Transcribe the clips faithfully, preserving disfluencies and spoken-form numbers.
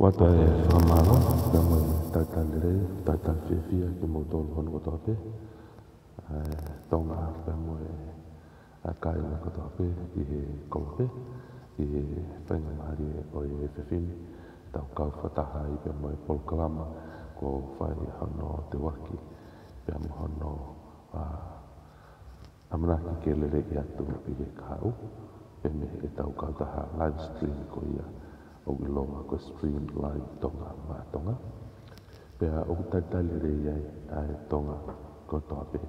Pea toe fakamālō, pea mo e talitali lelei, talitali fiefia kimoutolu hono kotoa pē, ʻa e Tonga, pea mo e ʻa e kāinga kotoa pē ʻi he kolope, ʻi he faingamālie ʻo e efiafi ni, tau kau fakataha ai pea mo e polokalama kuo fai hono teuaki, pea mo hono, ʻa, ʻamanaki ke lelei atu ʻi he kahaʻu, pea mei heʻetau kautaha live stream ko ia ʻoku ʻiloa ko e Stream Live Tonga maʻa Tonga. Pea ʻoku talitali lelei ai ʻa e Tonga kotoa pē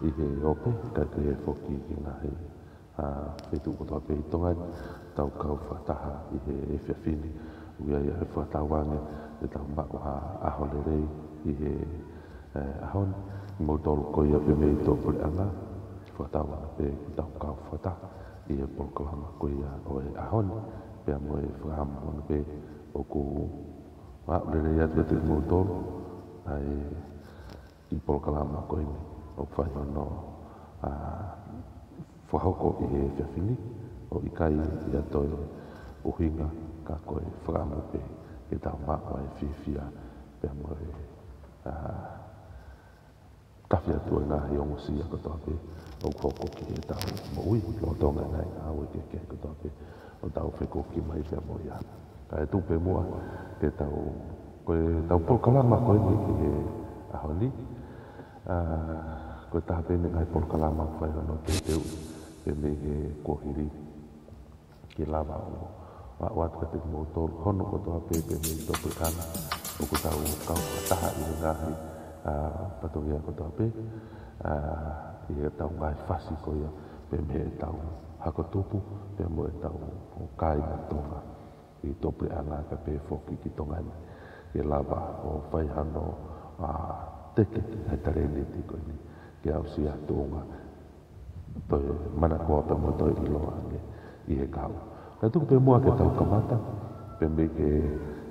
ʻi he ope, kae pehē foki ki he ngaahi, ʻa, feituʻu kotoa pē ʻi Tonga ni, tau kau fakataha ʻi he efiafi ni, ʻoku ʻi ai ʻa e fakatauange te tau maʻu ha ʻaho lelei ʻi he, ʻe, ʻaho ni, kimoutolu ko ia pē mei tuʻapuleʻanga, fakatauange pē ke tau kau fakataha ʻi he polokalama ko ia ʻo e ʻaho ni, pea mo e fakamoʻoni pē ʻoku maʻu lelei atu kiate kimoutolu ʻa e ʻi he polokalama ko eni ʻoku fai hono, ʻa, fakahoko ʻi he efiafi ni, ʻo ʻikai ia toe ʻuhinga ka ko e fakaʻamu pē ke tau maʻu ʻa e fiefia pea mo e, ʻa, tafi atu ʻa e ngaahi ongosia kotoa pē ʻoku hoko ki heʻetau moʻui lolotonga e ngaahi ʻaho kehekehe kotoa pē ʻoku tau fekuki mai pea mo ia. Kae tuku pē muʻa ke tau, ko ʻetau polokalama ko eni ki he ʻaho ni, ʻa, ko e taha pē ʻeni e ngaahi polokalama ʻoku fai hono teuteu pē mei he kuohili ke lava ʻo, ʻa, ʻoatu kiate kimoutolu hono kotoa pē pea mei tuʻapuleʻanga ʻoku tau kau fakataha ʻi he ngaahi, ʻa, fatongia kotoa pē, ʻa, ʻi heʻetau ngaahi fasi ko ia pea mei heʻetau hako tupu pea mo ʻetau kāinga Tonga ʻi tuʻapuleʻanga kae pehē foki ki Tonga ni, ke lava ʻo fai hano, ʻa, teke ʻa e talēniti ko eni ke aʻusia tuʻunga toe manakoa pea mo toe ʻiloa ange ʻi he kahaʻu. Kae tuku pē muʻa ke tau kamata pē mei he,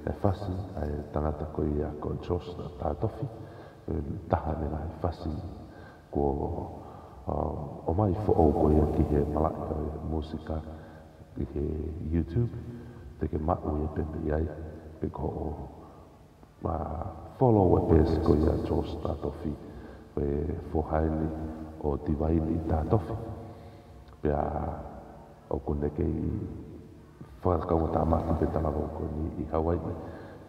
ʻe, fasi ʻa e tangata ko ia ko Josh Tatofi, ʻe, taha ʻene ngaahi fasi kuo, ʻa, ʻomai foʻou ko ia ki he malaʻe ʻo e mūsika ʻi he YouTube, te ke maʻu ia pē mei ai, pe ko hoʻo, ʻa, follow e peesi ko ia Josh Tatofi, ko e foha eni ʻo Tivaini Tatofi. Pea ʻoku ne kei fakakaungātāmaki pē talavou ko eni ʻi Hawaiʻi,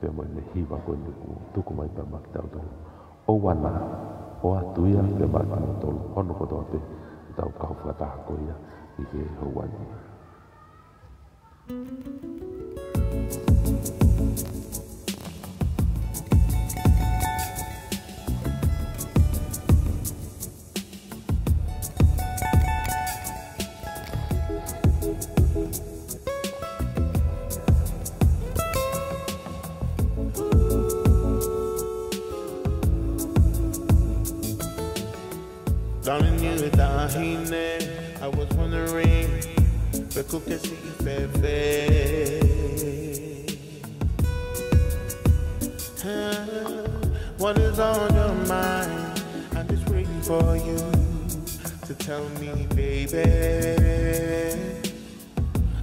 pea mo ʻene hiva ko eni ʻoku tuku mai pē maʻa kitautolu. ʻOua naʻa ʻoatu ia pē maʻa kimoutolu hono kotoa pē ʻetau kau fakataha ko ia ʻi he houa ni. Darling, you tahine, I was wondering, pe kuke si fēfē. Huh? What is on your mind? I'm just waiting for you to tell me, baby.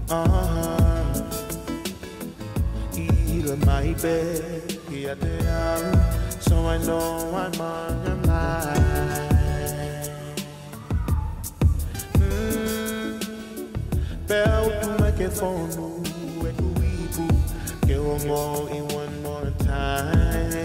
Uh-huh. Ila mai pē kiate au, so I know I'm on your mind. Mm. Pea u tuʻu mai ke fonu ʻeku ipu, ke ongoʻi one more time.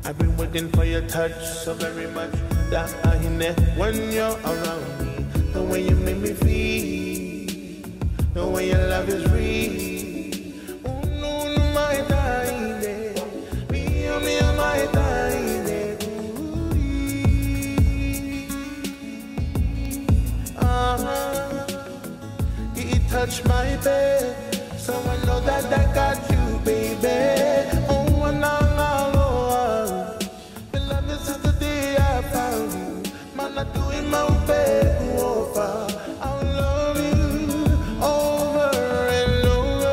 I've been waiting for your touch so very much, tahine, when you're around me. The You make me feel the way your love is real. Unu, unu mai taʻahine, mia, mia mai taʻahine. Ooh, ah, it touch my bed, so I know that I got you, baby. Oh, anangaloa. Beloved, since the day I found you, man, I do it my way, over. I love you over and over.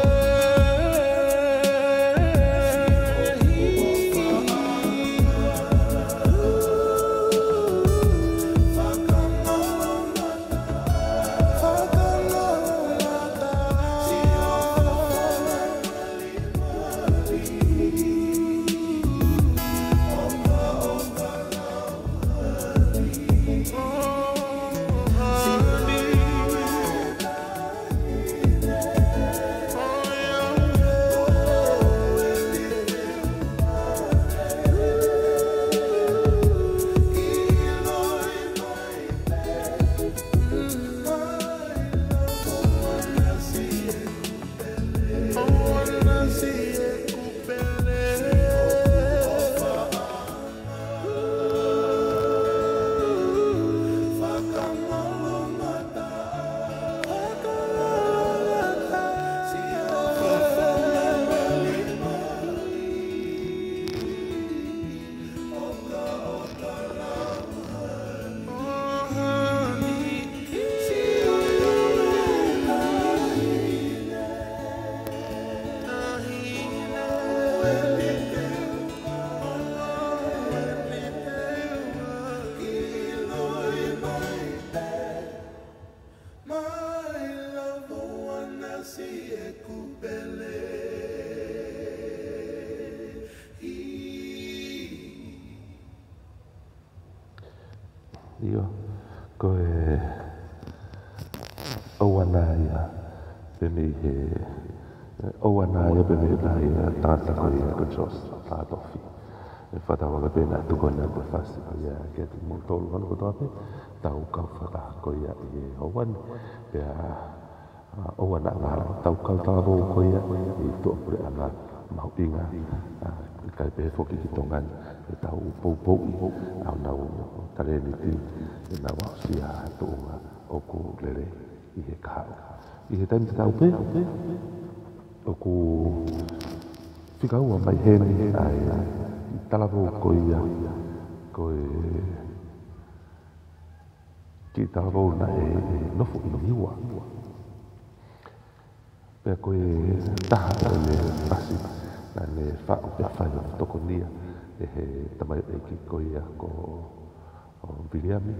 ʻIo, ko e ʻOuana ia, pea mei he, ʻOuana ia pea mei he lahi ʻa e tangata ko ia ko Josh Lātofi. ʻE fakatauange pē naʻa tuku ʻa e fasi ko ia kiate kimoutolu hono kotoa pē, tau kau fakataha ko ia ʻi he ʻaho ni, pea ʻa, ʻoua naʻa tau kau talavou ko ia ʻi tuʻapuleʻanga mahuʻinga, ʻa, ʻikai pehē foki ki Tonga ni, ʻe tau poupouʻi ʻa honau talēniti, ʻenau aʻusia tuʻunga ʻoku lelei ʻi he kahaʻu. ʻI he taimi tatau pē, ʻoku fika ua mai heni ʻa e talavou ko ia, ko e kiʻi talavou naʻe nofo ʻi Niua. Pea ko e taha ʻo ʻene fasi naʻa ne faʻu pea fai hono tokonia ʻe he tamaioʻeiki ko ia ko, ko Viliami.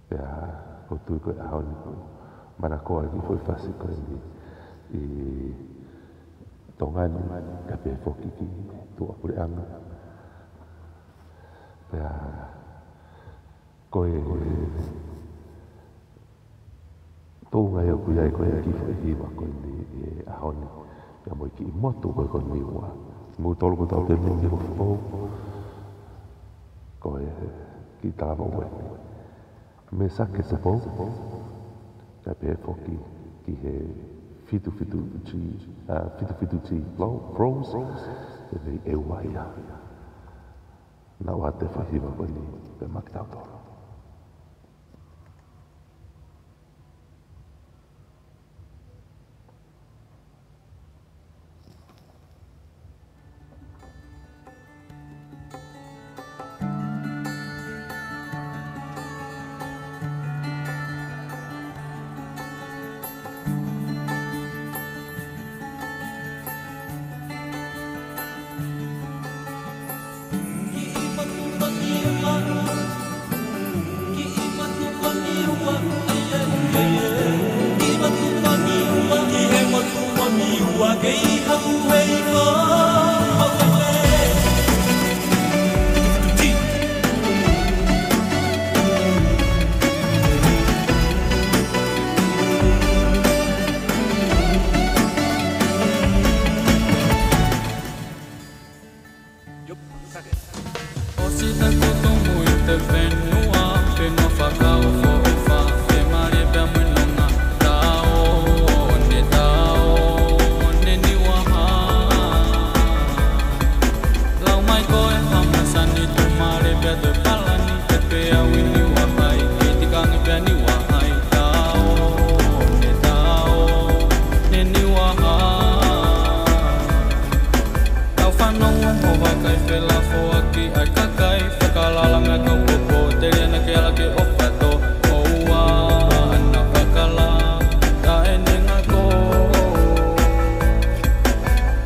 Pea ʻoku ou tui ko e ʻaho ni ʻoku manakoa e kiʻi foʻi fasi ko eni ʻi Tonga ni, ʻikai pehē foki ki tuʻapuleʻanga. Pea ko e tuʻunga ia ʻoku ʻi ai ko e kiʻi foʻi hiva ko eni ʻi he ʻaho ni, pea mo e kiʻi motu ko ē ko Niua. Kimoutolu kotoa pē mei Niuafupou, ko e kiʻi talavou eni. Mei Sake Tupou, ʻikai pehē foki ki he fitu fitu G, ʻa, fitu fitu G Pro-, Pros, pea mei ʻEua ia. Naʻa ʻoatu e foʻi hiva ko eni pē maʻa kitautolu. Pela foaki ai kakai, fakalala mea kau popo, telia na ke ala ke ʻofa tō, ʻoua ʻana fakala, taʻe ne ngako.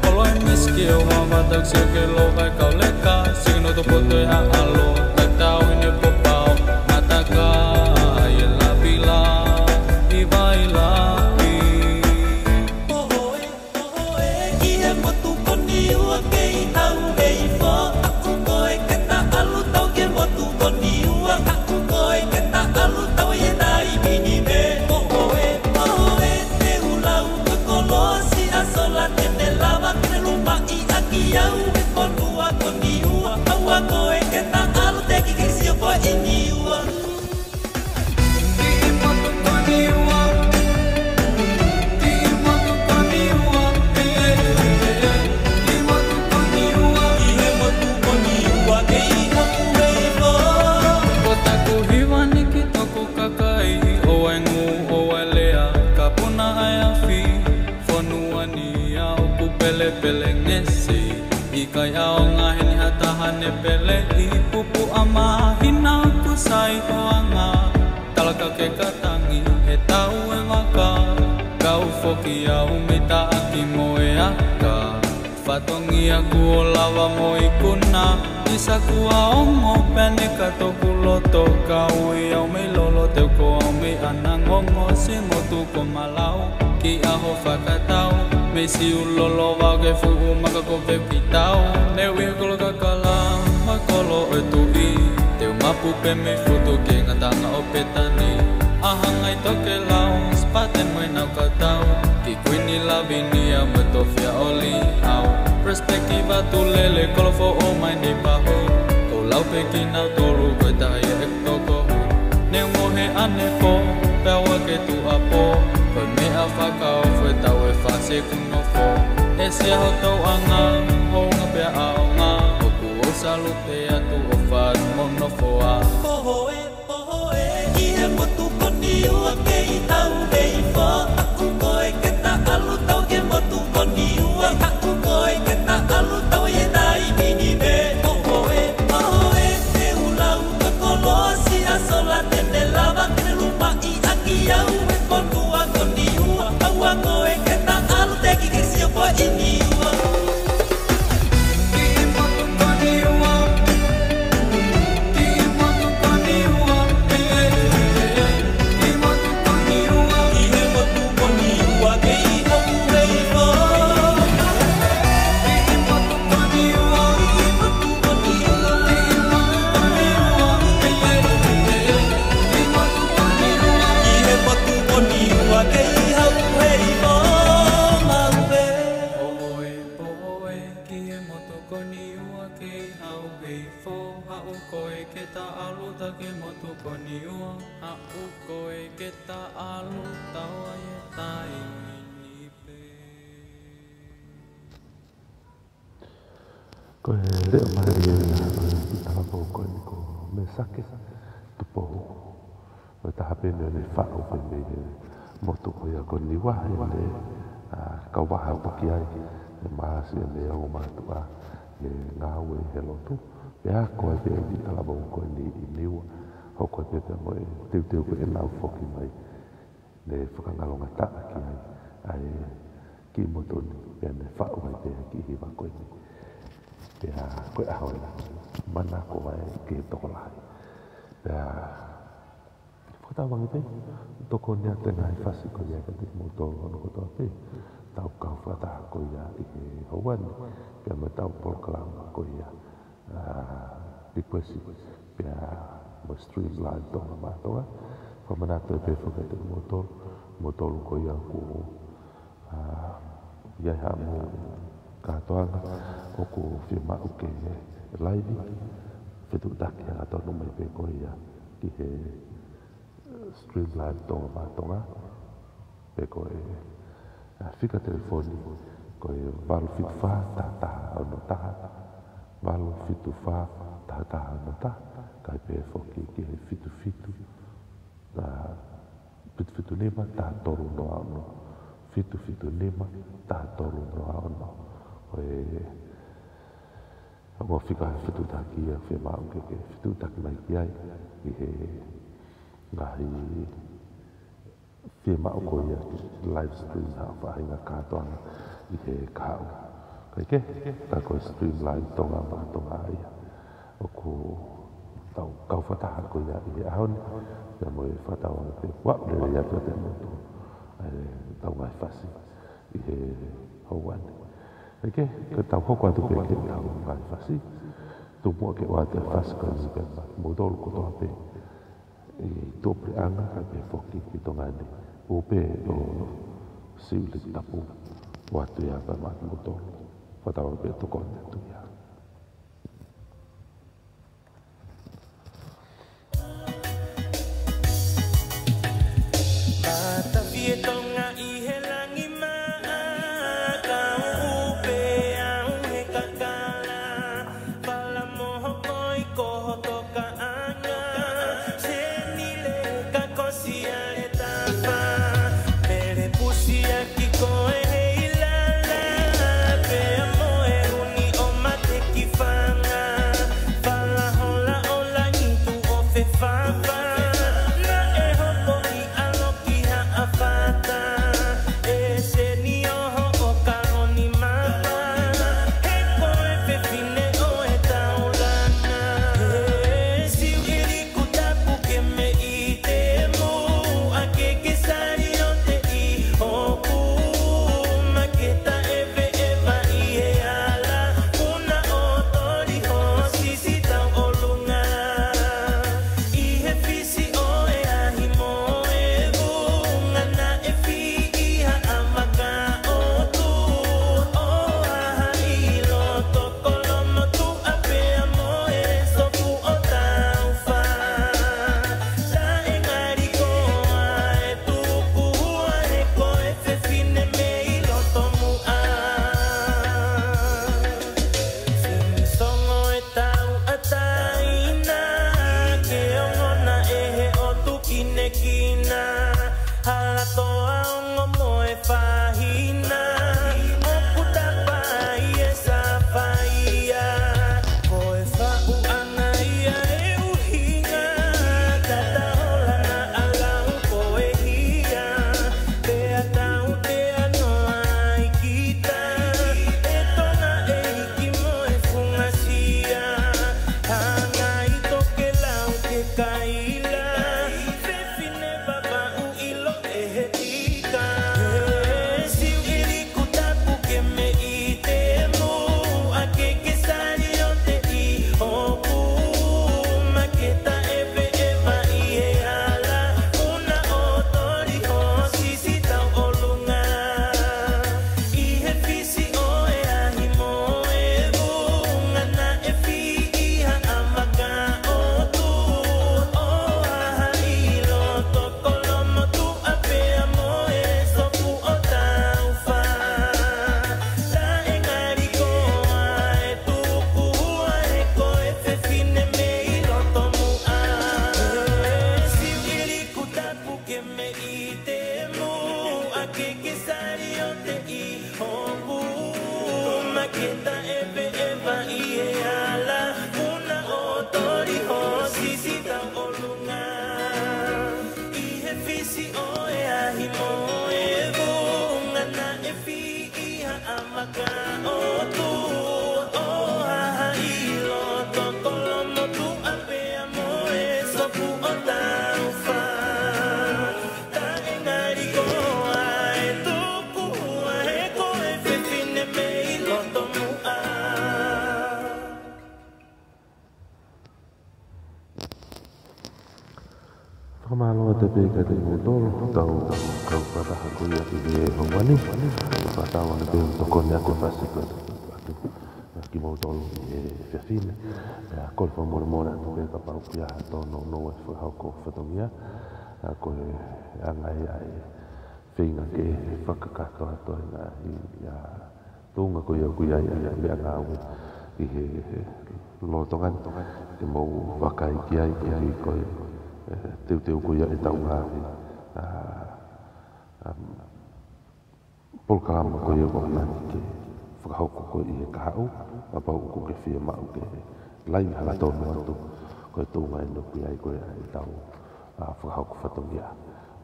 Olo e miski o mama taksi ke lo kai kau leka, siki no to poto e haʻalo, tatau ine popao, mataka, ai e lapila, i vai lapi. Poho e, poho e, ʻi he motu ko Niua kei hau hei fo, haʻu koe ke ta ʻalu tau ki he motu ko Niua, haʻu koe ke ta ʻalu tau ʻi he taimi ni pē. Poho e, poho e, te u lau ko kolosi a sola te ne lava ke ne lumaʻi ʻaki au e fonua ko Niua, haʻu koe ke ta ʻalu te kikisi o koe ʻi Niua. Ko taku hiva ni ki toku kakai, ʻoua e ngū, ʻoua e lea, ka puna ai afi, fonua ni ia ʻoku pelepele ngesi. ʻIkai ʻaonga heni ha taha ne pele i pupu a mahina ʻoku sai hoanga. Talaka ke katangi he tau e maka. Kau foki au mei taʻaki mo e aka. Fatongia kuo lava mo ikuna. Isa kua ongo pene ka toku loto. Kau i au mei lolo teu ko au mei ana ngongo si motu ko Malau. Ki ʻaho fakatau, mei Siulolo vau ke fuʻu maka ko Vekitau. Neu i kolo kakala, ma kolo ʻo e tuʻi, teu mapu pē mei futu ke ngatanga ʻo Petani. ʻAhangai Tokelau, Spaten mo e nau katau, ki Kuini Lavinia mo e Tofia ʻo Liʻau. Respect ki Vatulele, kolo foʻou mai nei pahu, ko lau pē kinautolu ko e taha ia e toko. Neu mo he ane pō, pea ua ke tuʻa pō, ko e meʻa fakaofo e tau e fase ku nofo. ʻE sia ho tauʻanga, hounga pea ʻaonga, ʻoku ou salute atu ʻofa mo nofo a. Poho e, poho e, ʻi he motu ko Niua kei tau hei fo, haʻu koe ke ta ʻalu tau ki he motu ko Niua, haʻu koe ke ta ʻalu tau ʻi he taimi ni pē. Poho e, poho e, te u lau ko kolosi a sola te ne lava ke ne lumaʻi ʻaki au e fonua ko Niua, haʻu koe ke ta ʻalu te kikisi o koe ʻi Niua. Poho e, poho e, ki he motu ko Niua kei hau hei fo, haʻu koe ke ta ʻalu tau ki he motu ko Niua, haʻu koe ke ta ʻalu tau ʻi he taimi ni pē. Ko e leʻo mālie ia ʻo e talavou ko eni ko Mesake Tupou. Ko e taha pē mei he faʻu pē mei he motu ko ia ko Niua, ʻene, ʻa, kau vaha atu ki ai, ʻe mahasi ʻene ongo mātuʻa, ʻene ngāue he lotu. Pea ko e pē ʻa e talavou ko eni ʻi Niua, hoko pē pea mo e teuteu ko ʻenau foki mai. Ne fakangalongataʻa ki ai, ʻa e kiʻi motu ni, pea ne faʻu ai pē ʻa e kiʻi hiva ko eni. Pea ko e ʻaho ena, manako ai ki he tokolahi. Pea fakatauange pē, tokoni atu e ngaahi fasi ko ia kiate kimoutolu hono kotoa pē. Tau kau fakataha ko ia ʻi he houa ni, pea mo e tau polokalama ko ia. ʻA, request pea mo stream live Tonga Maʻa Tonga. Fakamanatu pē foki kiate kimoutolu, moutolu ko ia ʻoku, ʻa, ʻi ai haʻamou kātoanga ʻoku fiemaʻu ke live, fetuʻutaki hangatonu mai pē ko ia ki he stream live Tonga Maʻa Tonga, pe ko e, ʻa, fika telefoni, ko e valu fitu fā taha taha ono taha, valu fitu fā taha taha ono taha, kae pehē foki ki he fitu fitu, ʻa, fitu fitu nima taha tolu noa ono, fitu fitu nima taha tolu noa ono. Ko e, Ko e fika fetuʻutaki ia, fiemaʻu ke, ke fetuʻutaki mai ki ai ʻi he ngaahi fiemaʻu ko ia ke live stream ʻa e faʻahinga kātoanga ʻi he kahaʻu. Kae kehe, ka ko e stream live Tonga maʻa Tonga ia ʻoku tau kau fakataha ko ia ʻi he ʻaho ni, pea mo e fakatauange pē kuo lelei atu ʻa e motu ʻa e tau ngaahi fasi ʻi he houa ni. Kae kehe, ka tau hoko atu pē ki he tau ngaahi fasi. Tuku muʻa ke ʻoatu e fasi ko eni pē maʻa kimoutolu kotoa pē ʻi tuʻapuleʻanga kae pehē foki ki Tonga ni. ʻOku pehē ʻo Siuʻilikutapu, ʻoatu ia pē maʻa kimoutolu. Fakatauange pē tokoni atu ia. Matafie Tonga ʻi he langi maʻa, kau pē au he kakala. Fala moho koi ko ho tokaʻanga, senile ka ko siale tapa. Pele pusia ki koe he ilala, pea mo e uni ʻo mate ki fanga. Fala hola ʻo langi tuʻo fefafa, naʻe hopo ʻi ʻalo ki Haʻafata. E seni ʻo hoʻo kalo ni mapa, he ko e fefine ʻo e taulanga. He Siuʻili kutapu ke me ʻite muʻa ke ke saliote ʻi hoku uma ke taʻeveʻeva ʻi he ala. Puna ʻo toli ho sisi tauʻolunga ʻi he fisi ʻo e ahi mo e vunga naʻe fiʻi ha ʻamaka ʻo tuʻu ʻo hahaʻi loto kolomo tuʻa pea mo e sopu ʻo taufa. Taʻe ngali koa e tuku hua he ko e fefine mei loto muʻa. Simisongo e tauʻatāina ke ongona ʻe he ʻotu kinekina. Hala toa ongo mo e fahina, ʻoku tapa ai e safaia. Ko e faʻu ʻana ia e ʻuhinga, tata hola naʻa lau ko e hia. Pea tautea noa ai kita, e Tonga ʻeiki mo e fungasia. Hanga ʻi tokelau ke kaila, fefine Vavaʻu ʻilo ʻe he tika. He Siuʻili kutapu ke me ʻite muʻa ke ke saliote ʻi hoku uma ke taʻeveʻeva ʻi he ala. Puna ʻo toli ho sisi tauʻolunga ʻi he fisi ʻo e ahi mo e vunga naʻe fiʻi ha ʻamaka ʻo tuʻu ʻo hahaʻi loto kolomo tuʻa pea mo e sopu ʻo taufa. Taʻe ngali koa e tuku hua he ko e fefine mei loto muʻa. Siuʻili kutapu ke me ʻite muʻa ke ke saliote ʻi hoku uma ke taʻeveʻeva ʻi he ala. Puna ʻo toli ho sisi tauʻolunga ʻi he fisi ʻo e ahi mo e vunga naʻe fiʻi ha ʻamaka ʻo tuʻu ʻo hahaʻi loto kolomo tuʻa pea mo e sopu ʻo taufa. Taʻe ngali koa e tuku hua he ko e fefine mei loto muʻa. Fakamālō atu pē kiate kimoutolu, tau kau fakataha ko ia ʻi he houa ni. Fakatauange pē ʻoku tokoni atu e fasi ko ē ʻa kimoutolu ʻi he efiafi ni. Pea kole fakamolemole atu pē kapau ʻoku ʻi ai ha tōnounou ʻa e fakahoko fatongia. ʻA ko e anga ia e feinga ke fakakakato atu ʻa e ngaahi, ʻa e tuʻunga ko ia ʻoku ʻi ai ʻa e meʻangāue ʻi he, he lolotonga ni, ke mou vakai ki ai, koeʻuhi ko e, e, teuteu ko ia ʻetau ngaahi, ʻa, ʻa, polokalama ko ia ʻoku ʻamanaki ke fakahoko ko ē ʻi he kahaʻu, kapau ʻoku ke fiemaʻu ke laine hangatonu atu, ko e tuʻunga ʻeni ʻoku ʻi ai ko ē ʻetau, ʻa, fakahoko fatongia.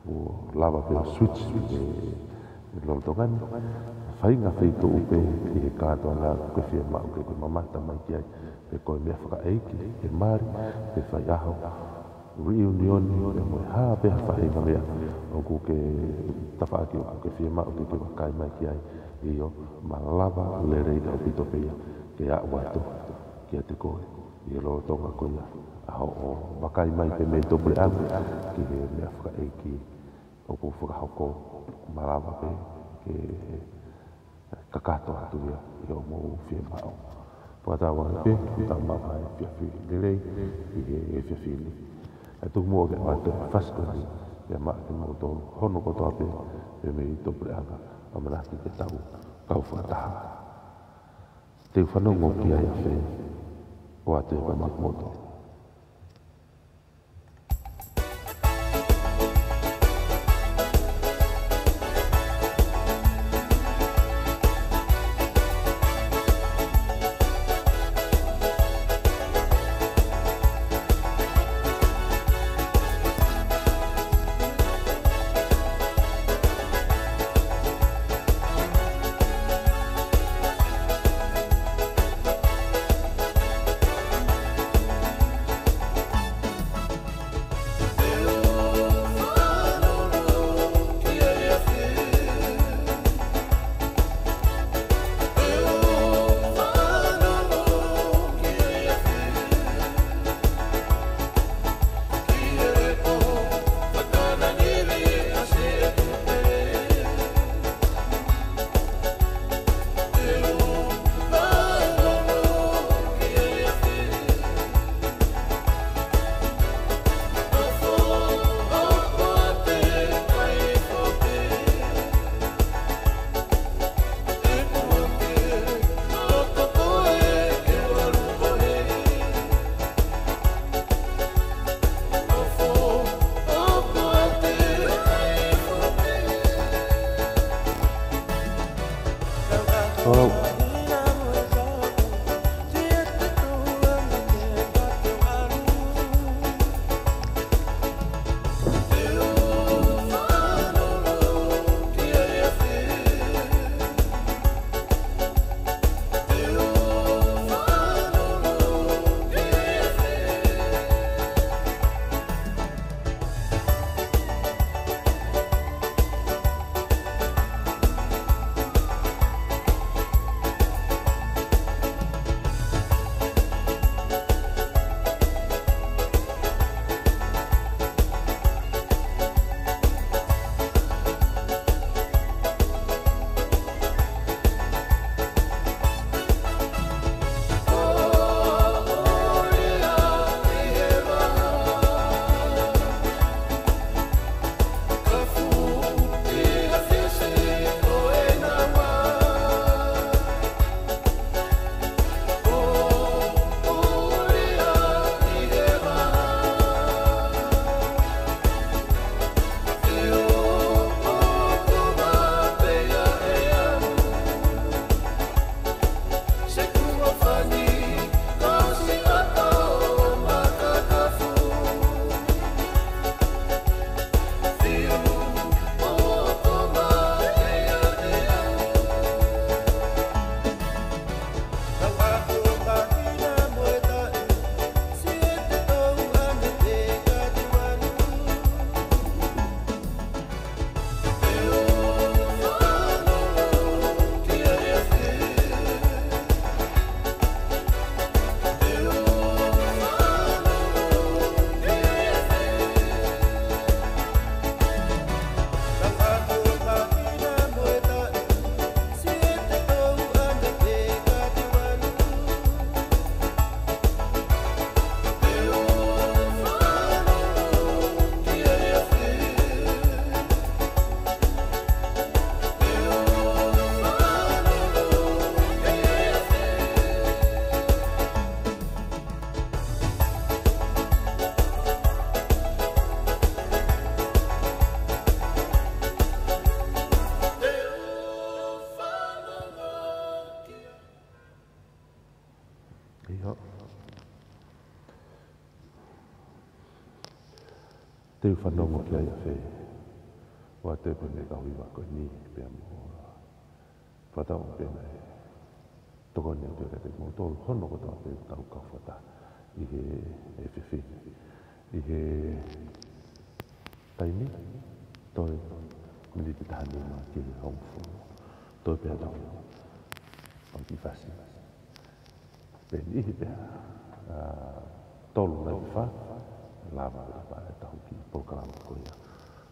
ʻO lava pē ʻo switch ʻi he, ʻi he lolotonga ni. Fai ngaahi feituʻu pē ʻi he kātoanga ʻoku ke fiemaʻu ke ke mamata mai ki ai, pe ko e meʻafakaʻeiki, pe mali, pe faiʻaho, reunion, pe mo e hā pē ha faʻahinga meʻa ʻoku ke tafaʻaki ʻoku ke fiemaʻu ke ke vakai mai ki ai, ʻio, malava lelei ʻaupito pē ia ke aʻu atu kiate koe ʻi he lolotonga ko ia ʻa hoʻo vakai mai pē mei he puleʻanga ki he meʻafakaʻeiki ʻoku fakahoko, malava pē ke kakato atu ia ʻi hoʻomou fiemaʻu. Fakatauange pē, ʻoku tau maʻu ha efiafi lelei ʻi he efiafi ni. ʻE tuku muʻa ke ʻoatu e fasi ko eni, ke maʻa kimoutolu hono kotoa pē, pē mei he puleʻanga, ʻamanaki ke tau kau fakataha. Te u fanongo ki ai, Afe, ʻoatu e pama kimoutolu. Te u fanongo ki ai ʻafē. ʻOatu pē mei he kau hiva ko eni pea mo fakatauange pē naʻe tokoni atu kiate kimoutolu hono kotoa pē ʻoku tau kau fakataha ʻi he efiafi ni. ʻI he taimi, toe miniti taha nima ki he hongofulu. Toe pē ʻetau kiʻi fasi. Pea niʻihi pē, ʻa, tolu nai fā, lava ʻo tapa ʻetau kiʻi polokalama ko ia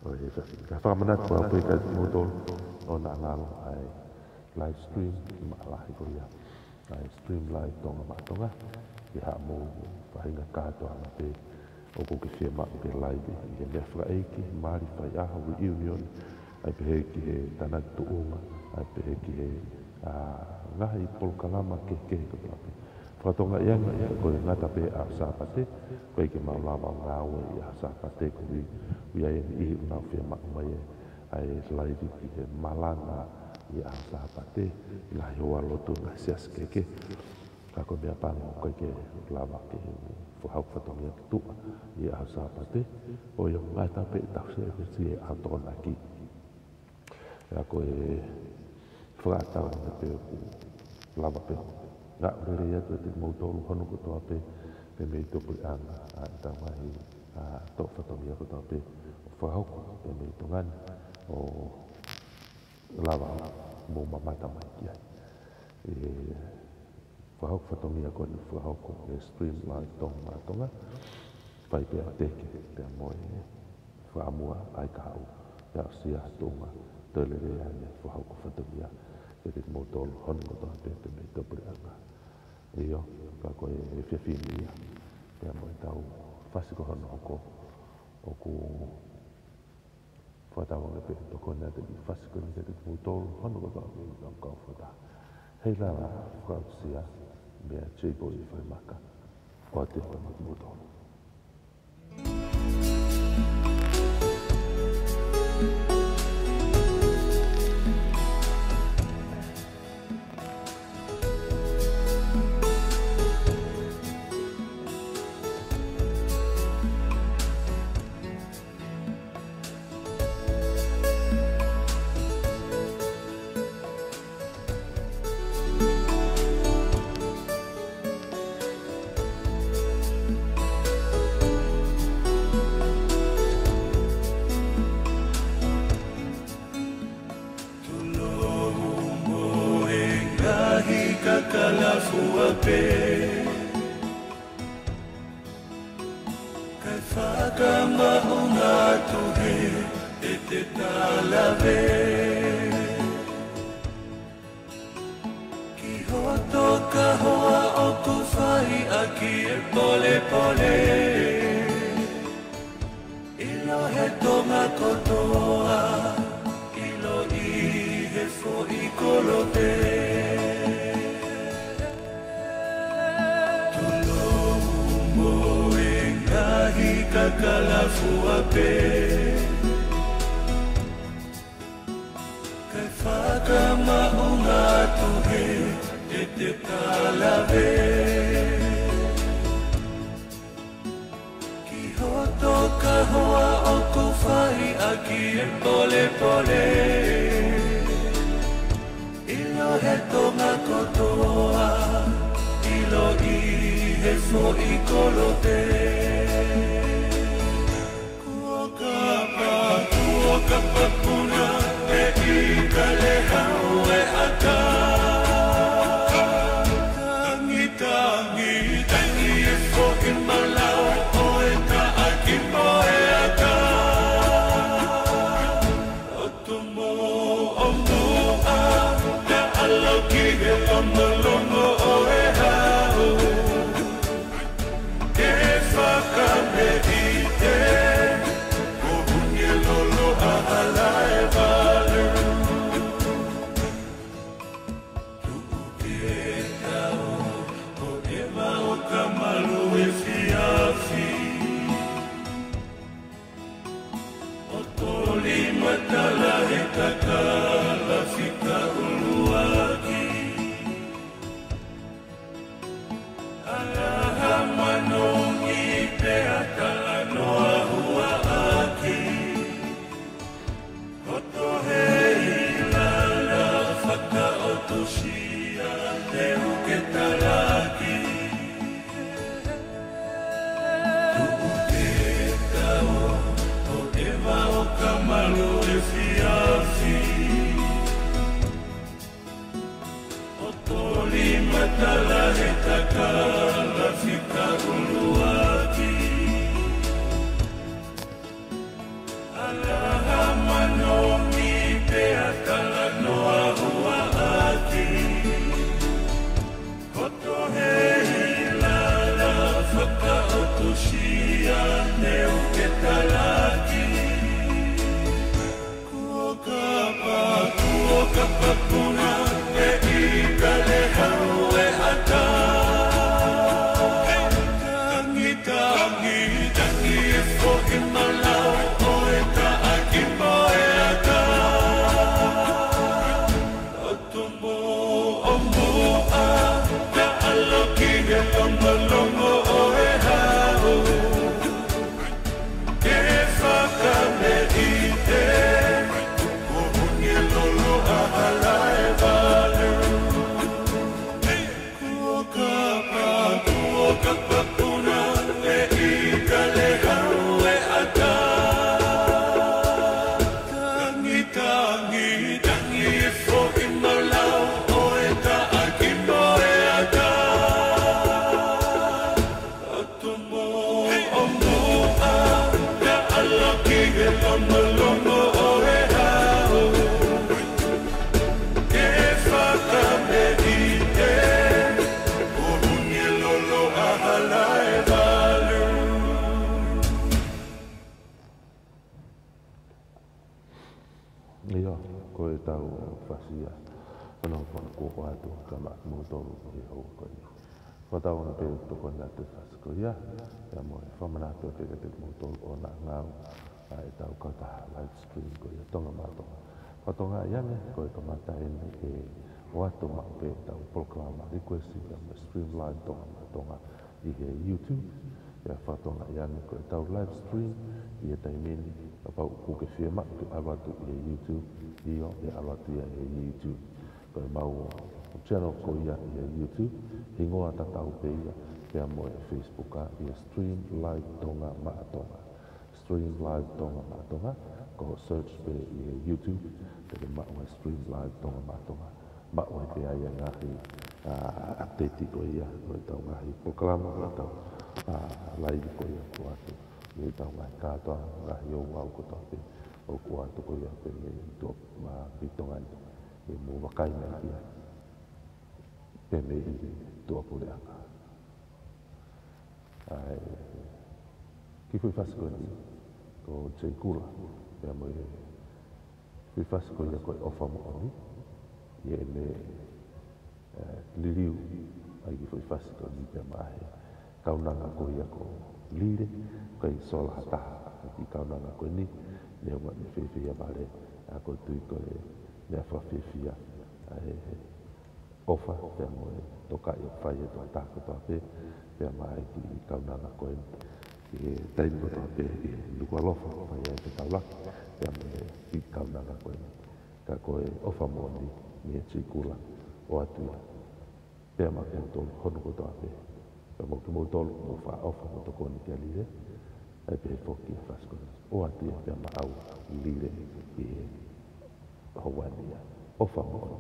ʻo e efiafi ni. Ka fakamanatu atu pē kiate kimoutolu ʻoku ngalo ʻa e live stream, kiʻi maʻalahi ko ia ʻa e Stream Live Tonga Maʻa Tonga, ki haʻamou faʻahinga kātoanga pē ʻoku ke fiemaʻu ke live ʻi he meʻafakaʻeiki, mali, faiʻaho, reunion, ʻa ia pehē ki he tānaki tuʻunga, ʻa ia pehē ki he, ʻa, ngaahi polokalama kehekehe kotoa pē. Fakatokangaʻi ange, ko e ngata pē ʻaho Sāpate, ʻoku ʻikai ke mau lava ʻo ngāue ʻi he ʻaho Sāpate, koeʻuhi ʻoku ʻi ai e niʻihi ʻoku nau fiemaʻu mai ʻa e live ʻi he malanga ʻi he ʻaho Sāpate, ʻi he ngaahi houa lotu ʻa e ngaahi siasi kehekehe. Ka ko e meʻa pango ʻoku ʻikai ke lava ke fakahoko fatongia ki tuʻa ʻi he ʻaho Sāpate, ʻo ʻikai ngata pē ʻetau sēvesi he ʻaho Tokonaki. ʻA ia ko e fakaʻatā ʻoku pehē ʻoku lava pē ʻo ngaʻunu lelei atu kiate kimoutolu hono kotoa pē, pea mei he puleʻanga, ʻa, ʻetau ngaahi, ʻa, toʻo fatongia kotoa pē ʻoku fakahoko pē mei Tonga ni, ʻo lava mou mamata mai ki ai. ʻE fakahoko fatongia ko eni, fakahoko ʻe he Stream Live Tonga Maʻa Tonga, fai pē ʻa e teke pea mo e fakaʻamua ʻa e kahaʻu, pea aʻusia ha tuʻunga toe lelei ange fakahoko fatongia kiate kimoutolu hono kotoa pē, pea mei he puleʻanga. ʻIo, ka ko e efiafi ni ia, pea mo ʻetau fasi ko hono hoko, ʻoku fakatauange pē ʻe tokoni atu e kiʻi fasi ko eni kiate kimoutolu hono kotoa pē ʻoku tau kau fakataha. Heiʻilo, fakaʻosi ā, meia J-Boy Faimaka, ʻoatu ā kiate kimoutolu. Tulou mo e ngaahi kakala fua pē, kae fakamaʻunga atu he ʻete talave. Ki hoto kahoa ʻoku fai ʻaki e polepole. ʻIlo he Tonga kotoa, ʻilo ʻi he foʻi kolope. Tulou mo e ngaahi kakala fua pē, kae fakamaʻunga atu he ʻete talave. Ki hoto kahoa ʻoku fai ʻaki e polepole. ʻIlo he Tonga kotoa, ʻilo ʻi he foʻi kolope. Kuo kapa, kuo kapa puna, ʻe ʻi ka le hau e ʻaka. Tangi, tangi, tangi e foʻi malau ʻo e taʻaki mo e ʻaka. ʻO tumu ʻo muʻa, ka ʻalu ki he longolongo ʻo e hau. Ke fā Siʻa te u ke talaki. Tuʻu te tau ʻo e vao ka malu efiafi. ʻO toli matala he takala fika ʻuluaki. Alaha manomi pea talanoa huaʻaki. Hoto he hilala fakaʻotusia te u ke talaki. Kuo kapa, kuo kapa puna, e ika le hau e ata. Tangi, tangi, tangi e foʻi malau ʻo e taʻaki mo e ata. Tumu ʻo muʻa, ka ʻaloki he longolongo ʻo e hau. Ke fakameʻite, kuo huni e lolo ʻa hala e valu. Kuo kapa, kuo kapa puna, e ika le hau e ata. Tangi, tangi, tangi e foʻi malau ʻo e taʻaki mo e ata. Tumu ʻo muʻa, ka ʻaloki he longolongo ʻo e hau. Ke fakameʻite, kuo huni e lolo ʻa hala e valu. ʻIo, ko e tau fasia. Ano, ko e kuo atu ka ma mo tolu ko e hau ko ia. Ko tau ana pē tokoni atu e fasi ko ia. Ia mo e fakamanatu atu kiate kimoutolu ʻoku ngāue ʻa e tau kautaha live stream ko ia Tonga Maʻa Tonga. Ko Tonga ia ne, ko e kamata eni e ʻoatu maʻu pē tau polokalama request ia mo stream live Tonga Maʻa Tonga ʻi he YouTube. Ia fakatokangaʻi ange ko e tau live stream ʻi he taimi ni, kapau ʻoku ke fiemaʻu ke ʻalu atu ʻi he YouTube, ʻio, ʻe ʻalu atu ia he YouTube. Ko e mau channel ko ia ʻi he YouTube, hingoa tatau pē ia, pea mo e Facebook ʻa ia Stream Live Tonga Maʻa Tonga. Stream Live Tonga Maʻa Tonga, ko hoʻo search pē ʻi he YouTube, te ke maʻu e Stream Live Tonga Maʻa Tonga. Maʻu ai pē ʻa e ngaahi, ā, update ko ia, ko e tau ngaahi polokalama, ko e tau, ā, live ko ia ʻoku ʻoatu. Mei he tau ngaahi kātoa, ngaahi ouau kotoa pē, ʻoku ʻoatu ko ia pē mei tuʻa, ā, mei Tonga ni, ʻe mou vakai mai ki ai. Pē mei tuʻapuleʻanga. ʻA e kiʻi foʻi fasi ko eni, ko Jay Kula, pea mo e foʻi fasi ko ia ko e ʻOfa Moʻoni, ʻi heʻene, ē, liliu ʻa e kiʻi foʻi fasi ko eni pea maʻa e kaunanga ko ia ko Lile, ʻikai sola ha taha ʻa e kiʻi kaunanga ko eni, neongo ʻene fēfē ia vale, ʻa ko e tui ko e meʻa fakafiefia, ʻa e ʻofa, pea mo e tokaʻi ʻoku fai ʻe he tokotaha kotoa pē, pea maʻa e kiʻi kaunanga ko eni. ʻI he taimi kotoa pē ʻi he Nukuʻalofa, fai ai e fetaulaki, pea mo e kiʻi kaunanga ko eni. Ka ko e ʻOfa Moʻoni, mei he Jay Kula, ʻoatu ia. Pea maʻa kimoutolu hono kotoa pē. Pea mo kimoutolu, mou fakaʻofa mo tokoni kia Lile, ʻa e pehē foki e fasi ko eni. ʻOatu ia pea maʻau Lile ʻi he houa ni ia. ʻOfa Moʻoni.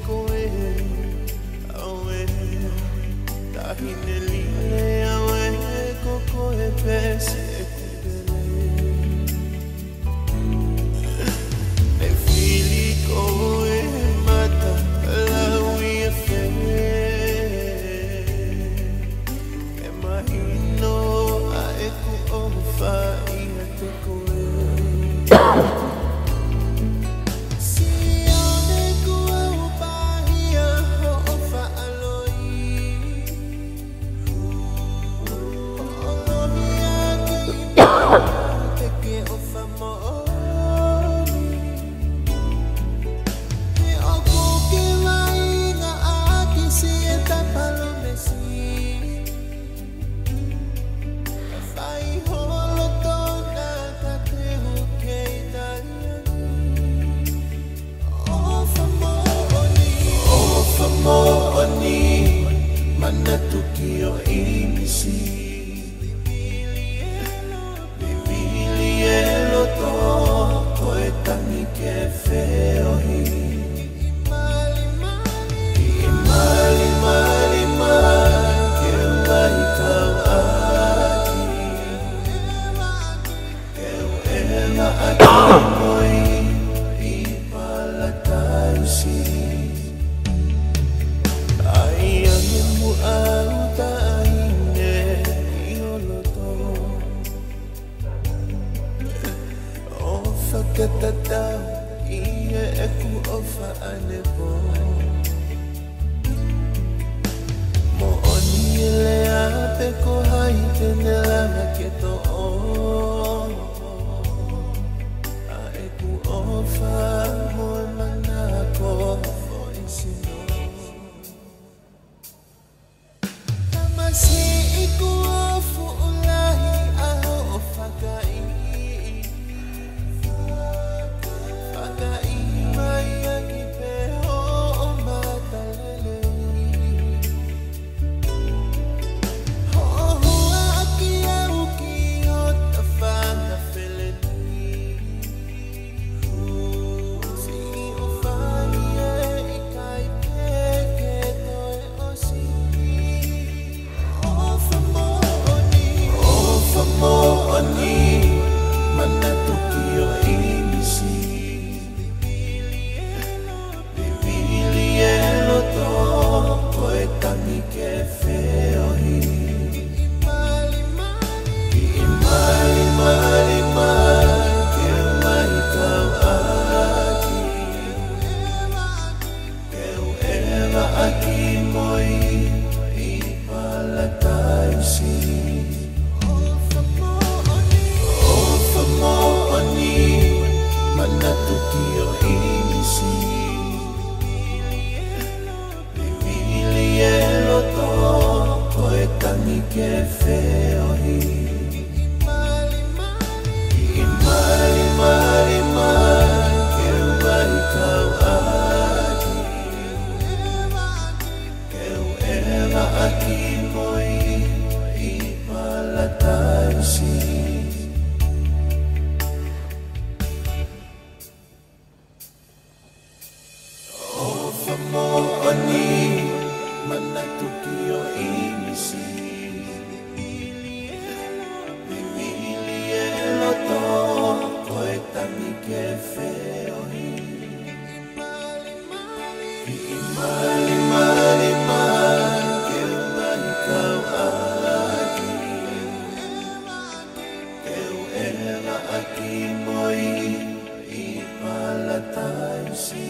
Ko e ʻauē, taʻahine lile ʻauē, ko koe pē siʻeku pele. ʻE fili koe mata lau ia fē, ke mahino ʻa ʻeku ʻofa ʻiate koe. Sione kuo u pāhia hoʻo faʻa loi. Hoʻo lohi ʻa ke ʻi muʻa te ke ʻofa moʻoni. He ʻoku ke vaʻinga ʻaki siʻeta palōmesi. Fai holo tona ka te u kei tali ange. ʻOfa moʻoni, ʻofa moʻoni, manatuʻi ʻo ʻimisi. Vivili e loto, ko e tangi ke feohi. Kiʻi malimali mai ke mai kau ʻaki. Ke u ʻeva ʻaki mo ia ʻi Palataisi. ʻAi ange muʻa ʻa e taʻahine ʻi ho loto. ʻO fakatatau ʻi heʻeku ʻofa ʻanepō. Moʻoni e lea pe ko hai te ne langa ke toʻo ʻa ʻeku ʻofa mo e manako foʻi sino. Tamasiʻi kuo fuʻu lahi ʻa hoʻo fakaʻi. Fakaʻi mai ʻaki pē hoʻo mata lelei. Hoʻo huaʻaki au ki ho tafaʻaki feleni. Siʻi ʻofa ia ʻikai ke ke toe ʻosi. ʻOfa moʻoni, ʻofa moʻoni, manatuʻi ʻo ʻimisi. Vivili e loto, ko e tangi ke feohi. Kiʻi malimali mai ke mai kau ʻaki. Ke u ʻeva ʻaki mo ia ʻi Palataisi. ʻOfa moʻoni, manatuʻi ʻo ʻimisi. Vivili e loto, ko e tangi ke feohi. Kiʻi malimali mai ke mai kau ʻaki. Ke u ʻeva ʻaki mo ia ʻi Palataisi. ʻOfa moʻoni, manatuʻi ʻo ʻimisi. Vivili e loto, ko e tangi ke feohi. Kiʻi malimali mai ke mai kau ʻaki. Ke u ʻeva ʻaki mo ia ʻi Palataisi.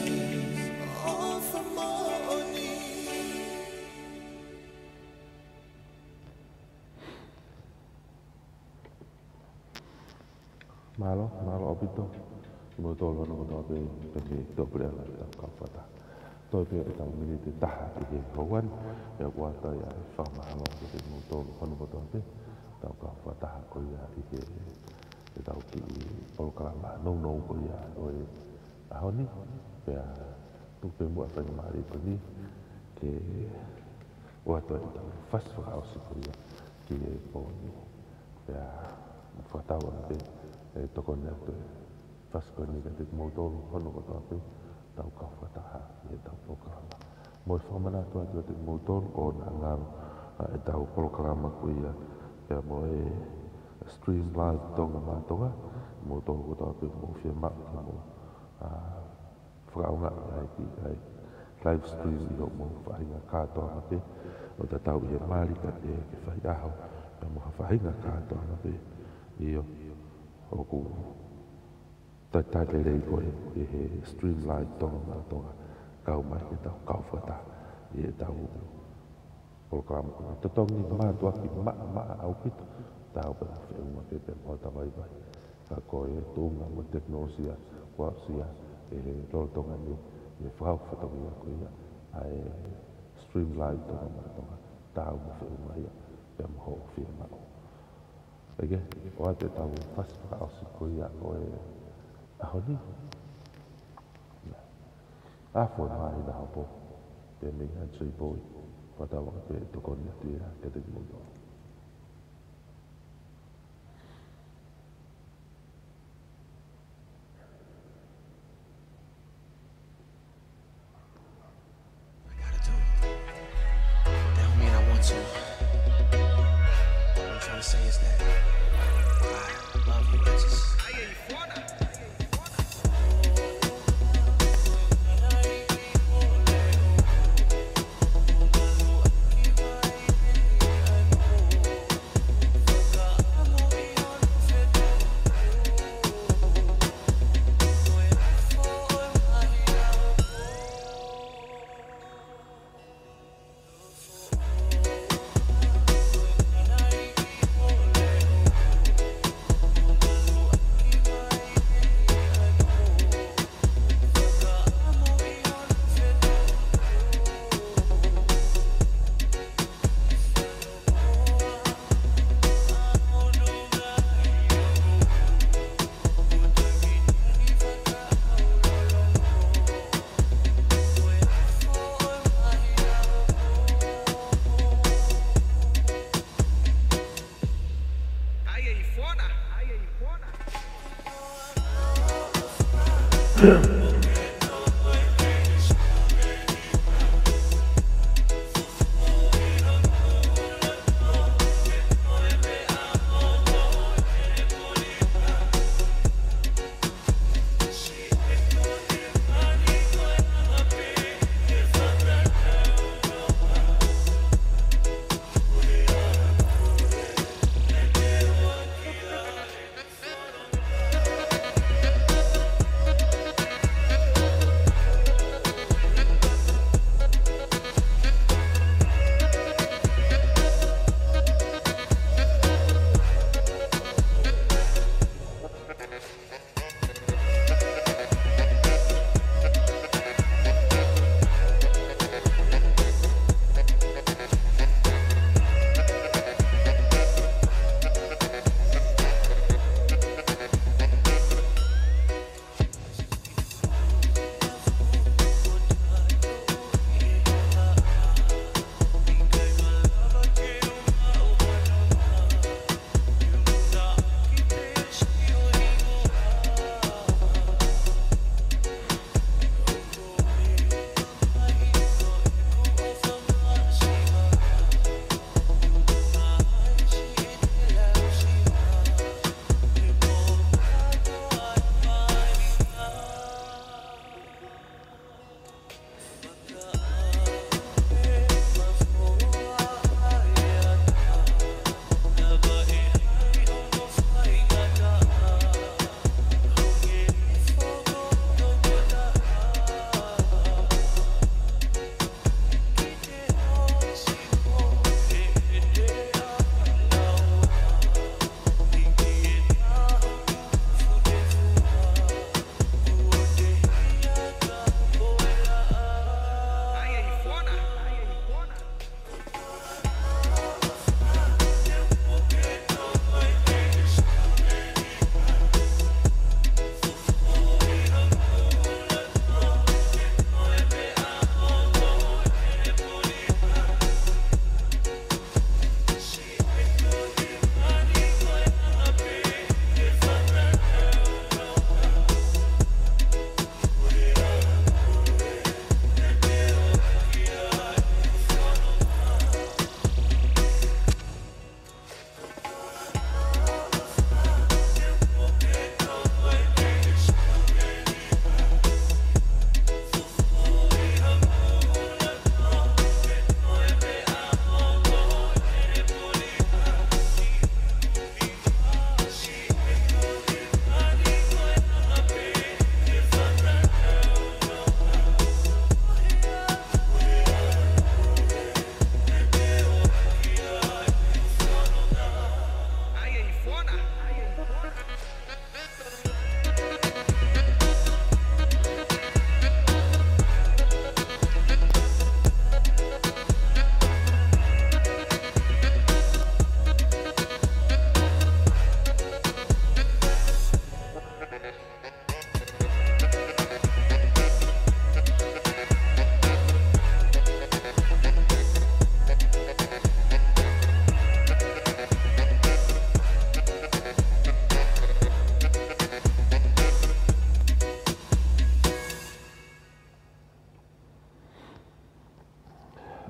ʻOfa moʻoni. Mālō, mālō ʻaupito. Kimoutolu hono kotoa pē, pehē ʻi he puleʻanga ʻetau kau fakataha. Toe pē ʻetau miniti ʻe taha ʻi he houa ni, pea ʻoku ʻatā ia ʻa e fakamālō kiate kimoutolu hono kotoa pē, ʻetau kau fakataha ko ia ʻi he, ʻetau kiʻi polokalama nounou ko ia ʻo e ʻaho ni, pea tuku pē muʻa e faingamālie ko eni ke ʻoatu ai ʻetau fasi fakaʻosi ko ia ki he pō ni. Pea fakatauange pē ʻe tokoni atu e fasi ko eni kiate kimoutolu hono kotoa pē, ʻetau kau fakataha ʻi heʻetau polokalama. ʻOku fakamanatu atu kiate kimoutolu ʻoku ngalo ʻa ʻetau polokalama ko ia, pea mo e Stream Live Tonga Maʻa Tonga, kimoutolu kotoa pē ʻoku mou fiemaʻu ke mou, ʻa, fakaʻaongaʻi ʻa e, ʻa e live stream ʻi hoʻomou faʻahinga kātoanga pē, ʻo tatau ʻi he mali ka te ke fai ʻaho, pea mo ha faʻahinga kātoanga pē. ʻIo, ʻoku talitali lelei koe ʻi he Stream Live Tonga Maʻa Tonga, kau mai ke tau kau fakataha ʻi heʻetau polokalama ko eni. Totongi mātuʻaki maʻamaʻa ʻaupito, tau pē feʻunga pē pea mo hota vaivai. Ka ko e tuʻunga mo e tekinolosia kuo aʻusia ʻe he lolotonga ni, ʻe fakahoko fatongia ko ia ʻa e Stream Live Tonga Maʻa Tonga, tau mo feʻunga ia pea mo hoʻo fiemaʻu. ʻEke, ʻoatu ʻetau fasi fakaʻosi ko ia ʻo e ʻaho ni. ʻA, fo mai na hopo pē mei he Tripoli, fakatauange pē ʻe tokoni atu ia kiate kimoutolu. I gotta do it. That don't mean I want to. What I'm trying to say is that I love you. I just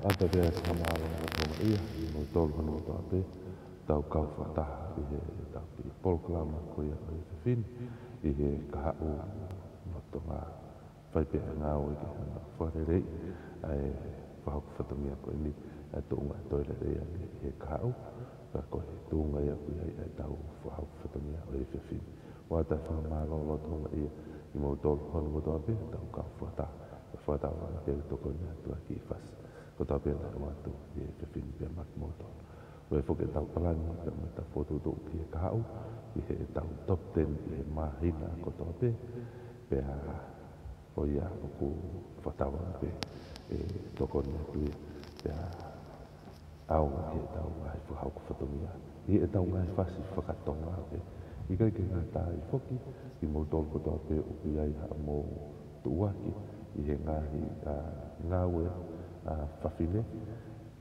ʻOatu pē ʻa e fakamālō mo e fakamālō ʻia kimoutolu hono kotoa pē ʻoku tau kau fakataha ʻi heʻetau kiʻi polokalama ko ia ʻo e efiafi ni ʻi he kahaʻu Lolotonga. Fai pē ʻa e ngāue ke hanga ʻo fakaleleiʻi ʻa e fakahoko fatongia ko eni, ʻa e tuʻunga ʻo e toe lelei ange ʻi he kahaʻu, ka ko e tuʻunga ia ʻoku ʻi ai ʻa ʻetau fakahoko fatongia ʻo e efiafi ni. ʻOatu ʻa e fakamālō lolotonga ia kimoutolu hono kotoa pē ʻoku tau kau fakataha, ʻo fakatauange pē ʻoku tokoni atu ʻa e kiʻi fasi kotoa pē naʻe ʻoatu ʻi he efiafi ni pea mo kimoutolu. ʻOku ʻi ai foki ʻetau palani pea mo ʻetau fokotuʻutuʻu ki he kahaʻu ʻi heʻetau top ten ʻi he māhina kotoa pē, pea ko ia ʻoku fakatauange pē ʻe tokoni atu ia pea ʻaonga ki heʻetau ngaahi fakahoko fatongia ʻi heʻetau ngaahi fasi faka-Tonga pē. ʻIkai ke ngata ai foki, kimoutolu kotoa pē ʻoku ʻi ai haʻamou tuʻuaki ʻi he ngaahi, ā, ngāue, ā, fafine,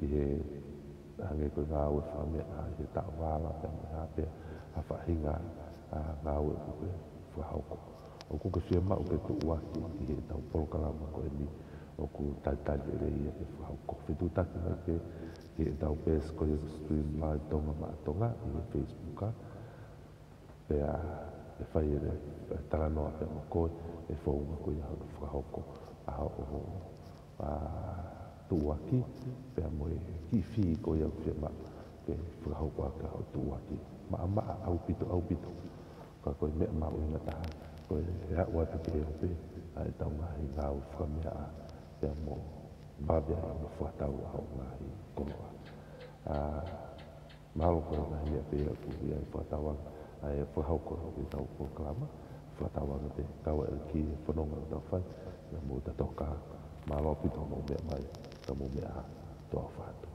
ʻi he hangē ko e ngāue fakameʻa, ʻi he taʻovala pea mo e hā pē ha faʻahinga, ā, ngāue ʻoku ke fakahoko. ʻOku ke fiemaʻu ke tuʻuaki ʻi heʻetau polokalama ko eni, ʻoku talitali lelei ia ke fakahoko. Fetuʻutaki mai pē ki heʻetau peesi ko ia ko Stream Live Tonga Maʻa Tonga ʻi he Facebook, ā, pea ʻe fai ʻe he talanoa pea mo koe ʻa e founga ko ia hono fakahoko ʻa hoʻo, ā, tuʻuaki pea mo e kiʻi fee ko ia ʻoku fiemaʻu ke fakahoko ʻaki hoʻo tuʻuaki. Maʻamaʻa ʻaupito, ʻaupito. Ka ko e meʻa mahuʻinga taha, ko e aʻu atu ki he ope ʻa ʻetau ngaahi ngāue fakameʻa pea mo vave ai mo fakatau ʻa hoʻo ngaahi koloa. Ā, mahalo ko e ngaahi meʻa pē ia ʻoku ʻi ai e fakatauange ʻa e fakahoko ʻetau polokalama, fakatauange pē kau ai ki he fononga ʻoku tau fai, pea mou tatoka, mālō ʻaupito hoʻomou meʻa mai, ka mou meʻa ā, tau ʻofa atu.